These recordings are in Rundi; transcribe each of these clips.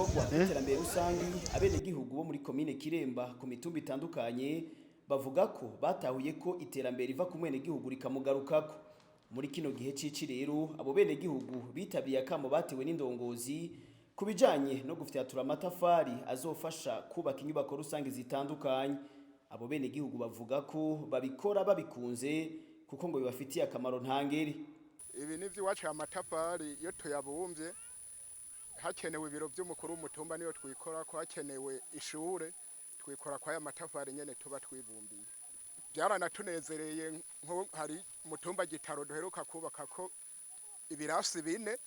Ibikorwa by'iterambere rusangi, abenegihugu bo muri komine Kiremba ku mitumba itandukanye bavuga ko batahuye ko iterambere riva ku mwenegihugu rikamugarukako. Muri kino gihe cici rero, abo benegihugu bitabiye akamo batewe n'indongozi ku bijanye no gufyatura amatafari azofasha kubaka inyubako rusange zitandukanye. Abo benegihugu bavuga ko babikora babikunze, kuko ngo bibafitiye akamaro ntangere. Ibi ni iby'iwacu. Amatafari iyo tuyabumbye, hakenewe ibiro by'umukuru w'umutumba niyo twikora ko, hakenewe ishure twikora kwa aya matafari nyene tuba twibumbiye. Byaranatunezereye, nko hari mutumba Gitaro duheruka kubaka ko ibirasi 4.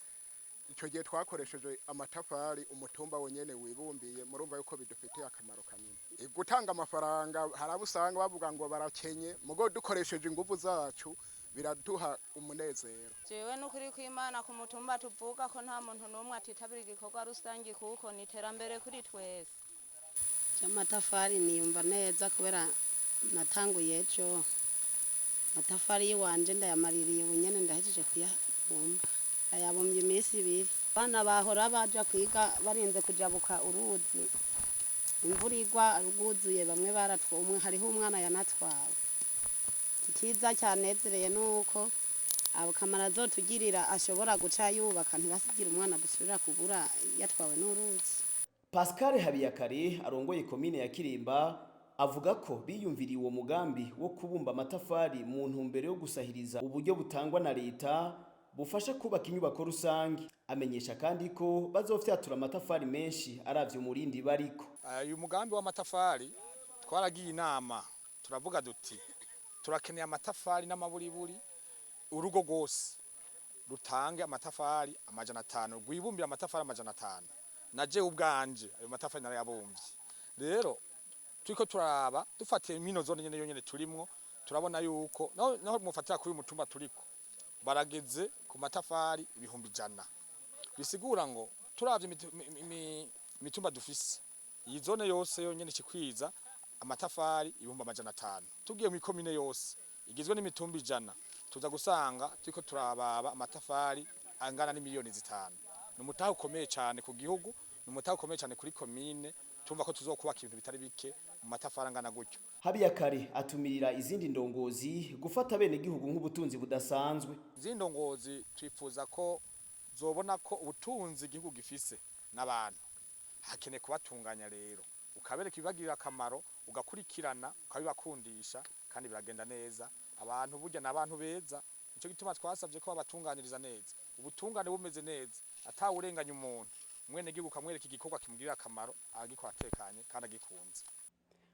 Icyo gihe twakoresheje amatafari umutumba wonyene wibumbiye. Murumva yuko bidufitiye akamaro kanini. Gutanga amafaranga, hari abo usanga bavuga ngo barakenye, mugo dukoresheje ingufu zacu biraduha umunezero. Jewe n'ukuri kw'Imana, ku mutumba tuvuga ko nta muntu n'umwe atitabira igikorwa rusange, kuko ni iterambere kuri twese. Amatafari niyumva neza kubera natanguye ejo. Amatafari y'iwanje ndayamaririye ubu nyene, ndahejeje kuyabumba. Ayabumbye iminsi 2. Abana bahora baja kwiga barinze kujabuka uruzi, imvura igwa rwuzuye, bamwe baratwa, umwe hariho umwana yanatwawe. Icyiza cyanezereye nuko akamaro azotugirira ashobora guca yubaka, ntibasigire umwana dusubira kubura yatwawe n'uruzi. Pascal Habiyakare arongoye komine ya Kiremba avuga ko biyumviriye uwo mugambi wo kubumba amatafari mu ntumbero yo gusahiriza uburyo butangwa na leta bufasha kubaka inyubako rusange. Amenyesha kandi ko bazofyatura amatafari menshi aravye umurindi bariko. Uyu mugambi w'amatafari twaragiye inama, turavuga duti turakeneye amatafari n'amaburiburi, urugo rwose rutange amatafari 500, rwibumbire amatafari 500. Naje ubwanje ayo matafari narayabumvye. Rero turiko turaraba, dufatiye mino zone nyene yonyene turimwo, turabona yuko naho mufatira kuri mutumba turiko barageze ku matafari 100,000. Bisigura ngo turavye imitumba dufise, iyi zone yose yonyene ikikwiza amatafari 500,000. Tugiye mu ikomine yose igizwe n'imitumba 100, tuza gusanga turiko turababa amatafari angana n'imiliyoni 5. Ni umutahe ukomeye cyane ku gihugu, ni umutahe ukomeye cyane kuri komine. Tumva ko tuzokubaka ibintu bitari bike mu matafari angana gutyo. Habiyakare atumirira izindi ndongozi gufata abenegihugu nk'ubutunzi budasanzwe. Izindi ndongozi twifuza ko zobona ko ubutunzi igihugu gifise n'abantu, hakeneye kubatunganya. Rero ukabereka ibibagirira akamaro, ugakurikirana, ukabibakundisha, kandi biragenda neza. Abantu burya ni abantu beza. Nico gituma twasabye ko babatunganiriza neza, ubutungane bumeze neza, atawurenganya umuntu. Umwenegihugu ukamwereka igikorwa kimugirira akamaro, agikora atekanye kandi agikunze.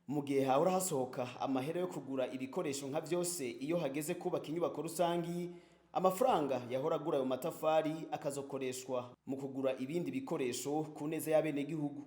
Mu gihe hahora hasohoka amahera yo kugura ibikoresho nka vyose iyo hageze kubaka inyubako rusangi, amafaranga yahora agura ayo matafari akazokoreshwa mu kugura ibindi bikoresho ku neza y'abenegihugu.